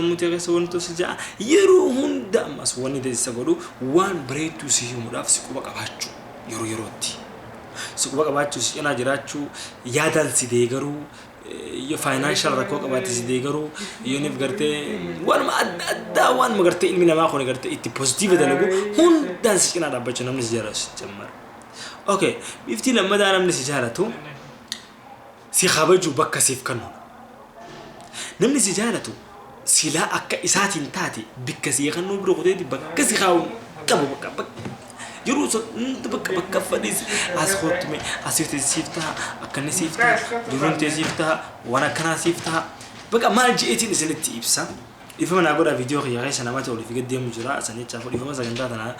Sammuu tee keessa wanti si ja'a yeroo hunda, ammas wanni isa godhu waan bareedduu si himuudhaaf si quba qabaachuu, yeroo yerootti si quba qabaachuu, si cinaa jiraachuu, yaadaan si deegaruu, yoo financial rakkoo qabaatte si deegaruu, yooniif gartee waanuma adda addaa, waanuma gartee ilmi namaa kun gartee itti positive dalagu hundaan si cinaa dhaabbachuu namni si jaalatu si jammara. Okay, bifti lammataa namni si jaalatu si kabaju, bakka siif kennudha. Namni si jaalatu silaa akka isaatiin taate bikka sii kennuu bira kuteeti bakka si kaa'u qabu, bakka bakka yeroo hunda bakka bakka fadhiis as kottume, asii ta'e siif ta'a, akkanni siif ta'a, jiruun ta'e siif ta'a, waan akkanaa siif ta'a. Bakka maal je'eetiin isinitti ibsa. Dhiifama naa godhaa, viidiyoo kiyya keessa namatti olii fi gad deemu jira. San jechaaf dhiifama sagantaa tanaa.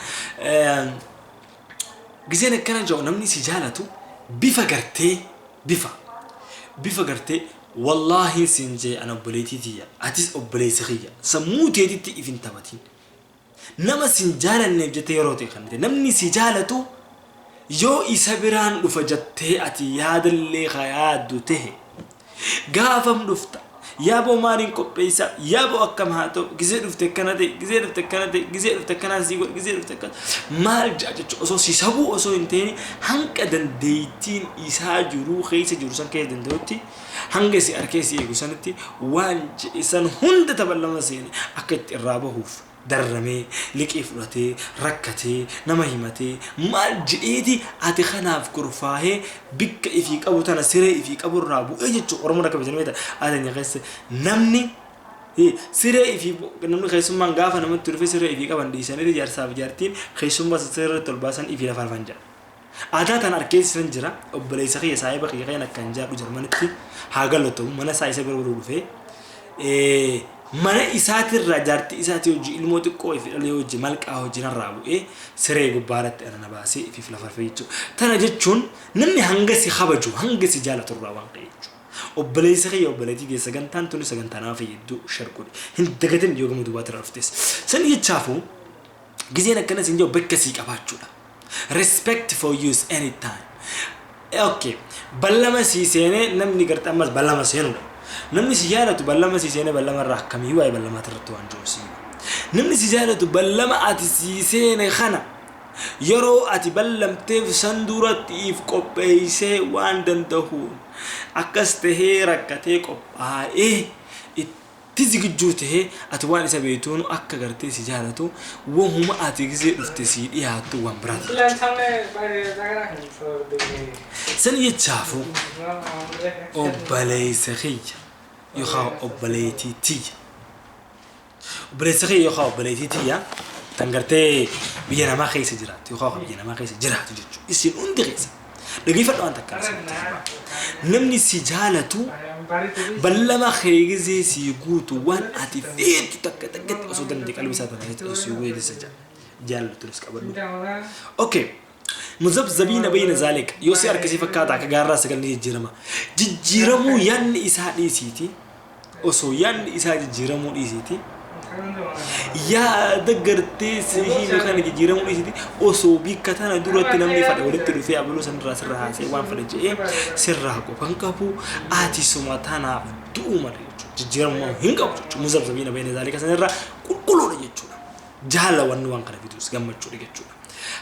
Giseen akkana jedhu, namni si jaalatu bifa gartee bifa gartee, wallaahi siin jee, ana obboleettii tiyya, atis obboleessa kiyya, sammuu teetitti if hin taphatin. Nama sin jaalanneef jettee yeroo ta'e kan namni si jaalatu yoo isa biraan dhufa jettee ati yaadallee ka yaaddu tahe, gaafam dhufta, yaaboo maaliin qopheessa, yaaboo akkam haa ta'u, gisee dhufte akkana ta'e, gisee dhufte akkana ta'e, gisee dhufte akkanaan sii godhe, gisee dhufte akkana maal ja'a jechuudha, osoo si sabuu osoo hin ta'in hanga dandeettiin isaa jiruu keessa jiru san keessa danda'utti, hanga si arkee si eegu sanitti waan jedhe san hunda tapha lama seene akka itti irraa bahuuf darramee, liqii fudhatee, rakkatee, nama himatee, maal jedheeti ati kanaaf kurfaahee bikka ifii qabu tana siree ifii qabu irraa bu'ee jechuudha. Oromoon akka beektan beekta, ati keessa namni siree ifii, namni keessummaan gaafa namatti dhufe siree ifii qaban dhiisanii, jaarsaaf jaartiin keessummaa siree irratti ol baasan, ifii lafa rafan jedha. Aadaa tana arkeessisan jira. Obboleessa kiyya, saahiba kiyya kan akkan jaadhu Jarmanitti haa galatomu, mana isaa isa bira buluu dhufee mana isaatirraa jaartii isaatii hojii ilmoo xiqqoo ifi dhalee hojii malqaa hojii narraa bu'ee siree gubbaarratti ana na baasee ifiif lafa rafee jechuudha. Tana jechuun namni hanga si kabaju, hanga si jaalatu irraa waan ka'e jechuudha. Obboleessa kiyya, obboleettii kiyya, sagantaan tuni sagantaa nama fayyaddu, share godhi. Hin dagatin yoo gama duubaatti irraa dhuftes. San jechaafuu gizeen akkana siin jiru bakka sii qabaachuudha. Respect for use anytime. Okay. Ballama sii seenee namni garte ammas ballama seenuudha. Namni si jaalatu ballama sii seenee ballama irraa akkamii waa'ee ballamaati irratti waan jiru sii. Namni si jaalatu ballama ati sii seene kana yeroo ati ballamteef san duratti if qopheessee, waan danda'uun akkas tahee rakkatee qophaa'ee itti zigijjuu tahee, ati waan isa beektuun akka gartee si jaalatu, wahuma ati gisee dhufte sii dhiyaattu waan biraati. San jechaafu obboleessa kiyya yookaan obboleettii tiyya. Obboleessa kiyya yookaan obboleettii tiyya tan gartee biyya namaa keessa jiraattu yookaan biyya namaa keessa jiraatu jechuudha. Isin hundi keessa. Dhageeffadha, waan takka isinitti hima. Namni si jaalatu ballama kee gisee sii guutu, waan ati feetu takka takkatti osoo danda'e qalbii isaa tana keessatti osoo sii guute isa jaallatunis qabadhu. Okay. مذبذبين بين ذلك, yoo si harkisii fakkaata akka gaarraa sagal ni jijjiirama. Jijjiiramuu yaadni isaa dhiisiiti. Osoo yaadni isaa jijjiiramuu dhiisiiti. Yaada gartee si hime kana jijjiiramuu dhiisiiti. Osoo bikka tana duratti namni fadhe walitti dhufee abaluu sanirraa sirra haasee waan fadhe je'ee sirraa qofan qabu, ati suma tanaaf du'uu malee jechuudha. Jijjiiramuu hin qabu jechuudha. مذبذبين بين ذلك sanirraa qulqulluudha jechuudha. Jaala wanni waan kana fidus gammachuudha jechuudha.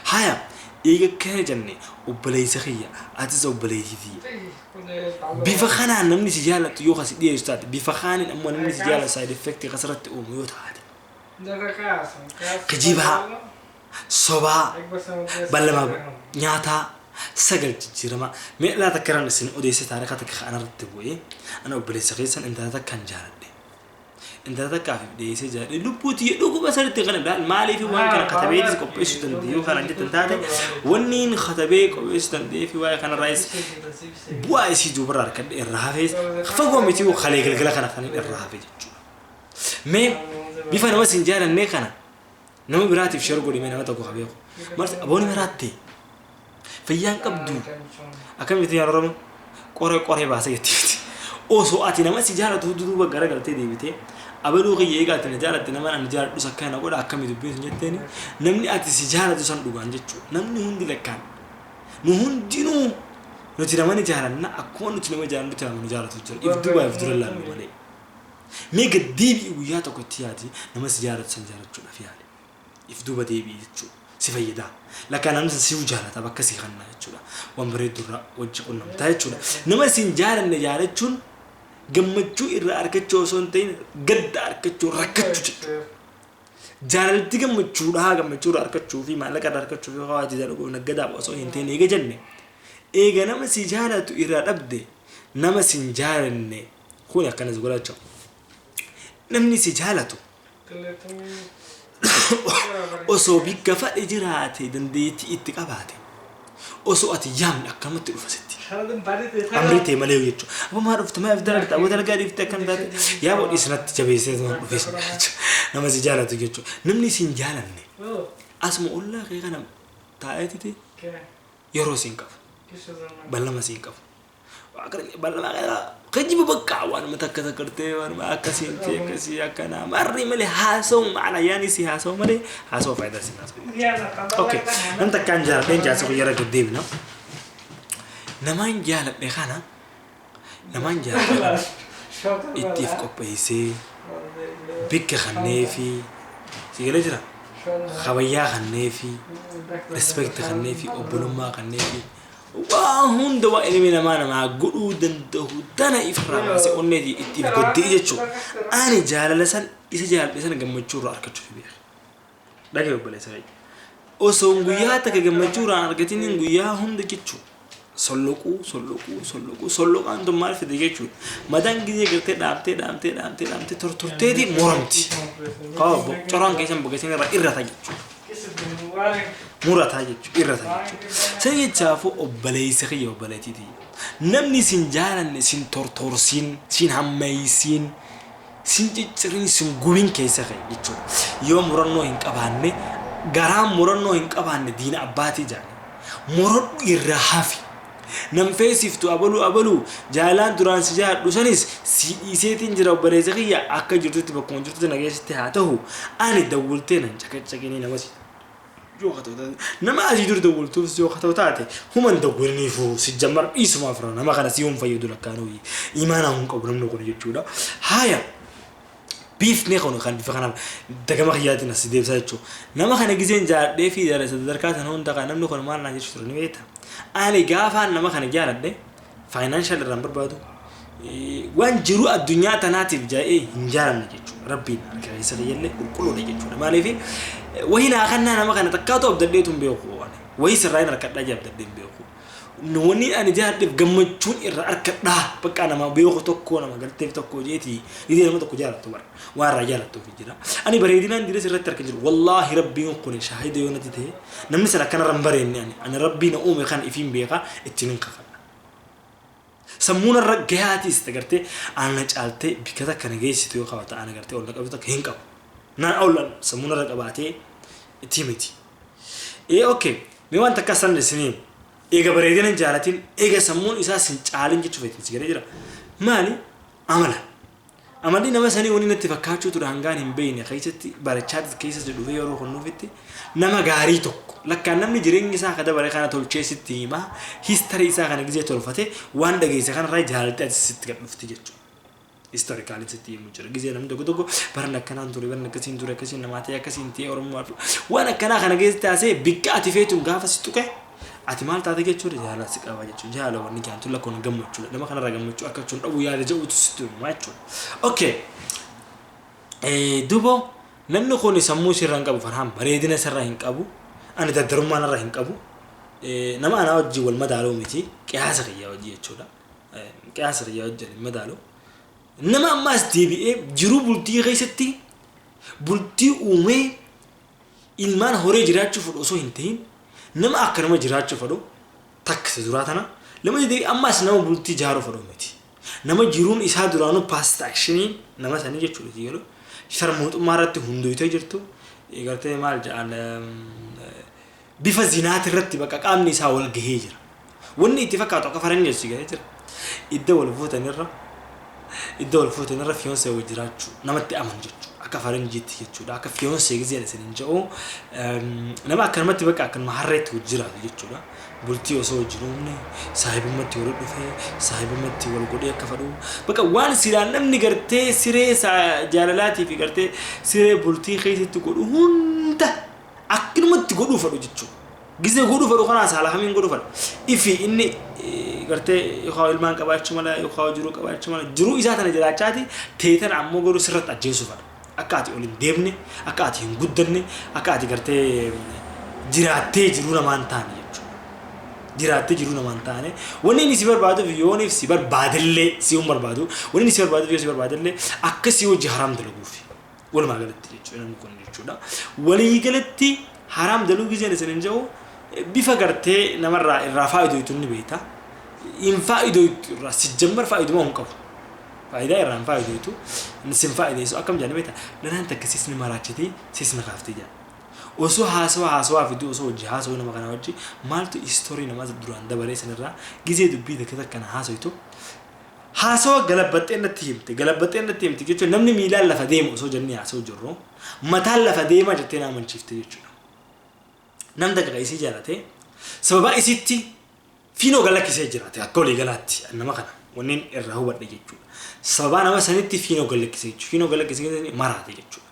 Haya, eega kana jenne, obboleessa kiyya, atis obboleettii tiyya. Bifa kanaan namni si jaalatu yoo kasi dhiyeessu taate, bifa kaaniin ammoo namni si jaalatu side effect kasirratti uumu yoo taate, kijibaa, sobaa, ballama nyaataa, sagal jijjiirama. Mee laa takka irraan isin odeesse, taarika takka kanarratti bu'ee, ana obboleessa keessan intala takkaan jaaladhe. Intala takkaaf dhiyeessee jaaladhe, lubbuu tiyya dhuguma sanitti kana laal. Maaliif waan kana katabeetis qopheessuu danda'e yoo kana jettan taate, wanni inni katabee qopheessuu danda'ee fi waa'ee kanarraayis bu'aa isii duubarraa harkadhe irraa hafees fagoo miti, kalee galgala kana kan irraa hafe jechuudha. Mee bifa nama sin jaalannee kana nama biraatiif share godhi, mee nama tokko ka beeku. Marti abooni maraatte, fayyaan qabdu, akkamitti yaa Oromoo qoree qoree baasee jetti. Osoo ati nama si jaalatu duuba garagaltee deebitee, abaluu kiyya, egaa ati na jaalatte, nama ani jaaladhus akkana na godha, akkami dubbiin sun jetteeni, namni ati si jaalatu san dhugaan jechuudha. Namni hundi lakkaan nu hundinuu nuti nama ni jaalanna, akkuma nuti nama jaalannutti nama nu jaalatu jira. If duubaa if dura laallu malee. Mee gad deebi'i guyyaa tokko itti yaadi nama si jaalatu san jaalachuudhaaf yaali. If duuba deebi'i jechuudha. Si fayyada. Lakkaa namni san siif jaalata bakka si kanna jechuudha. Waan bareeddu irraa wajji qunnamtaa jechuudha. Nama si hin jaalanne jaalachuun gammachuu irraa argachuu osoo hin ta'in gadda argachuu rakkachuu jechuudha. Jaalalti gammachuudhaa gammachuu irraa argachuu fi maallaqa irraa argachuu fi hawaa dalaguuf naggadaaf osoo hin ta'in eega jenne eega nama si jaalatu irraa dhabde nama si hin jaalanne kun akkanas godhacha. Namni si jaalatu osoo bikka fadhe jiraate dandeettii itti qabaate osoo ati yaamne akkanumatti dhufa sitti. Amrii ta'e malee jechuudha. Abbo maa dhufte maa if dararta abbo dalagaa dhiifte akkana taate yaa bodhi isinatti jabeessee waan dhufes jechuudha. Nama si jaalatu jechuudha. Namni si hin jaalanne asuma ollaa kee kana taa'eetiti yeroo si hin qabu. Ballama si hin qabu. Kijiba bakka waanuma takka takkartee waanuma akkasii ta'e akkasii akkanaa marri malee haasa'u maana yaani si haasa'u malee haasa'u faayidaa si haasa'u. Okay, nam takkaan jaaladheen jaarsa guyyaa irra deddeebina. Namaan jaaladhe kana namaan jaaladhe kana ittiif qopheessee bikka kanneefi si galee jira kabayyaa kanneefi respect kanneefi obbolummaa kanneefi waa hunda waa ilmi namaa namaa godhuu danda'u tana ifirraa baasee onneetii ittiif goddee jechuudha. Ani jaalala san isa jaaladhe sana gammachuu irraa argachuuf beeka. Dhagee obboleessa kiyya. Osoo guyyaa takka gammachuu irraa argatiin guyyaa hunda jechuudha. Solloquu solloquu solloquu solloqaan tun maal fide jechuudha. Madaan gizee gartee dhaamtee dhaamtee dhaamtee dhaamtee tortorteeti muramti. Coraan keessan bogeessan irraa irrata jechuudha. Murataa jechuudha irrata jechuudha. San jechaafuu obboleessa kiyya obboleettii tiyya. Namni sin jaalanne sin tortorsiin sin hammeeysiin sin cicciriin sin gubin keessa ka'e jechuudha. Yoo murannoo hin qabaanne garaan murannoo hin qabaanne diina abbaatii jaanne. Muradhu irraa hafi. Nam feesiftu abaluu abaluu jaalaan duraan si jaaladhu sanis si dhiiseetiin jira obboleessa kiyya akka jirtutti bakkuma jirtutti nageessitti haa ta'u ani dawwaltee nan caqacaqinii nama si yoo haa ta'u taate nama asii dur dawwaltuufis yoo haa ta'u taate human dawwaliniifuu si jammar dhiisumaaf nama kana si hun fayyadu lakkaanuu imaanaa hun qabu namni kun jechuudha. Haaya. Biifni kun kan bifa kanaan dagama kiyyaatiin as deebisaa jechuudha. Nama kana gizeen jaaladhee fi sadarkaa sana hunda kan namni kun maal naan jechuu ture ni beekta. Ani gaafaan nama kana jaaladhe financial irraan barbaadu waan jiru addunyaa tanaatiif jaa'ee hin jaalanne jechuudha. Rabbiin harka keessa kiyyallee qulqulluudha jechuudha. Maaliif wayii naa kannaa nama kana takkaatu abdadheetu hin beeku. Wayii sirraa hin harkadhaa jee abdadhee hin beeku. Wanni ani jaaladheef gammachuun irra harkadhaa bakka nama beeku tokko nama galteef tokko jeeti didee nama tokko jaalattu bara waan irraa jaalattuuf jira. Ani bareedinaan dides irratti harka jiru wallaahi rabbiin kun shaahida yoo natti ta'e namni sana akkanarra hin bareenne ani ani rabbii na uume kan ifiin beeka ittiin hin kakadha. Sammuun irra gahaatiis agartee ana caaltee bikka takka na geessitu yoo qabata ana gartee ol na qabdu takka hin qabu. Naan ol sammuun irra qabaatee itti miti. Ee okay mee waan takka san isinii eega bareedina hin jaalatin eega sammuun isaa sin caalin jechuu feetin si galee jira. Maali amala. Amalli nama sanii wanni natti fakkaachuu ture hangaan hin beekne keessatti barachaa keessa dhufee yeroo kunnuufitti nama gaarii tokko lakkaan namni jireenya isaa akka dabare kana tolchee sitti himaa history isaa kana gizee tolfate waan dhageesse kanarraa jaalattee ati sitti gad dhufti jechuudha. Historically sitti himu jira. Gizee namni tokko tokko barna akkanaan ture barna akkasiin ture akkasiin namaa ta'e akkasiin ta'e Oromoo waan akkanaa kana keessa taasee bikka ati feetuun gaafa si tuqe ati maal taate jechuudha jaalala si qaba jechuudha. Jaalala wanni jaantu lakkoon gammachuudha. Nama kanarraa gammachuu argachuun dhabu yaada jedhutu sitti himaa jechuudha. Okay. Dubo namni kun sammuu sirraa hin qabu farhaan bareedina sirraa hin qabu ani dardarummaa narraa hin qabu nama anaa wajjin wal madaaluu miti qiyaasa kiyyaa wajjin jechuudha. Qiyaasa kiyyaa wajjin hin madaalu. Nama ammaas deebi'ee jiruu bultii keessatti bultii uumee ilmaan horee jiraachuu fedhu osoo hin ta'in nama akka nama jiraachuu fedhu takka isa duraa tana lama deebi'ee ammaas nama bultii ijaaruu fedhu miti. Nama jiruun isaa duraanuu past action nama sanii jechuudha yeroo sharmuuxummaa irratti hundoytee jirtu gartee maal jedhan bifa zinaati irratti bakka qaamni isaa wal gahee jira. Wanni itti fakkaatu akka faranjii si gahee jira. Idda wal fuutanirra idda wal fuutanirra fiyoonsee wal jiraachuu namatti amanu jechuudha. Akka faranjiitti jechuudha. Akka fiyoonsee gisee isin jedhu nama akkanumatti bakka akkanuma harreetti jiraatu jechuudha. Bultii osoo wajjin uumne saahibumatti wal dhufee saahibumatti wal godhee akka fadhu bakka waan silaa namni gartee siree jaalalaatii fi gartee siree bultii keessatti godhu hunda akkanumatti godhuu fadhu jechuudha. Gisee godhuu fadhu kanaas haala kamiin godhuu fadha. Ifi inni gartee yookaan ilmaan qabaachuu mala yookaan jiruu qabaachuu mala jiruu isaa tana jiraachaati teetan ammoo godhuu sirratti ajjeesuu fadha. Akka ati ol hin deemne, akka ati hin guddanne, akka ati gartee jiraattee jiruu namaan taane jechuudha. Jiraattee jiruu namaan taane wanni inni si barbaaduuf yooniif si barbaadellee si hin barbaadu wanni inni si barbaaduuf yoo si barbaadellee akka si hojii haraam dalaguuf walumaa galatti jechuudha namni kun jechuudha. Walii galatti haraam daluu giseen isin hin jedhu bifa gartee namarraa irraa faayidoytu ni beekta. Hin faayidoytu irraa si jammar faayiduma hin qabu. Faayidaa irraa hin faayidoytu sin faayideessu akkam jedhani beekta dhalaan takka sisni maraachiti sisni kaaftee jedha. Osoo haasawa haasawaa fiduu osoo hojii haasawuu nama kanaa wajji maaltu istorii namaa duraan dabaree sanirraa gizee dubbii takka takkana haasawitu haasawa galabbaxxee natti himte galabbaxxee natti himte jechuun namni miilaan lafa deemu osoo jennee haasawuu jirru mataan lafa deemaa jettee na amanchiifte jechuudha. Nam takka isii jaalate sababa isitti fiinoo galakkisee jiraate akka walii galaatti nama kana wanneen irraa hubadhe jechuudha. Sababaa nama sanitti fiinoo galakkisee jechuudha. Fiinoo galakkisee maraate jechuudha.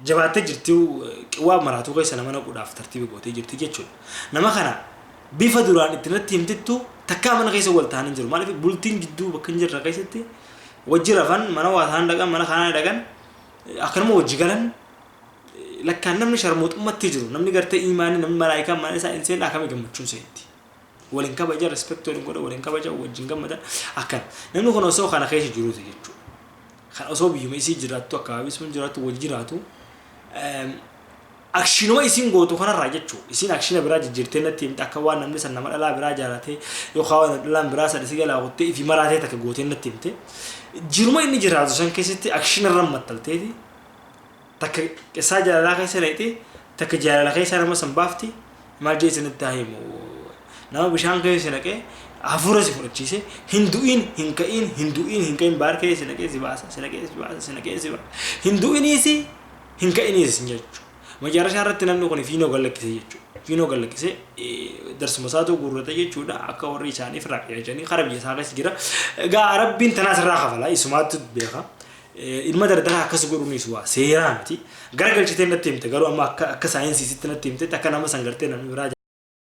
Jabaattee jirti qiwwaa maraatuu keessa nama naquudhaaf tartiiba gootee jirti jechuudha. Nama kana bifa duraan itti natti himtittu takkaa mana keessa wal ta'anii jiru. Maaliif bultiin jidduu bakka hin jirre keessatti wajji rafan mana waa ta'an dhaqan mana kanaa dhaqan akkanuma wajji galan lakkaan namni sharmuuxummatti jiru namni gartee imaanii namni malaayikaan mana isaa hin seenne akkamii gammachuun seenti. Waliin kabaja respect waliin godha waliin kabaja wajjin gammadan akkan namni kun osoo kana keessa jiruuti jechuudha. Kan osoo biyyuma isii jiraattu akkaabii sun jiraattu wajji jiraatu akshinuma isiin gootu kanarraa jechuudha. Isiin akshina biraa jijjiirtee natti himte akka waan namni san nama dhalaa biraa jaalatee yookaan waan dhalaan biraa san isii jalaa kuttee ifi maraatee takka gootee natti himte. Jiruma inni jiraatu san keessatti akshina irra maxxalteeti takka qissaa jaalalaa keessa naqxee takka jaalala keessa nama san baafti maal jee isinitti haa himu nama bishaan keessa naqee hafuura si fudhachiise hin du'in hin ka'in hin du'in hin ka'in baar keessa naqee si baasa si naqee si baasa si naqee si baasa hin du'iniisi hin ka'iniis jechuudha. Macarrashaa irratti namni kun fiinoo gallakkise jechuudha. Fiinoo gallakkise darsuma isaatu guurrate jechuudha. Akka warri isaaniif irraa qajeelchanii kara biyya isaa keessa jira. Egaa Rabbiin tanaas irraa kafala isumaatu beeka. Ilma dardaraa akkas godhuunis waa seeraa miti. Garagalchitee natti himte garuu amma akka saayinsiisitti natti himte akka nama san gartee namni biraa.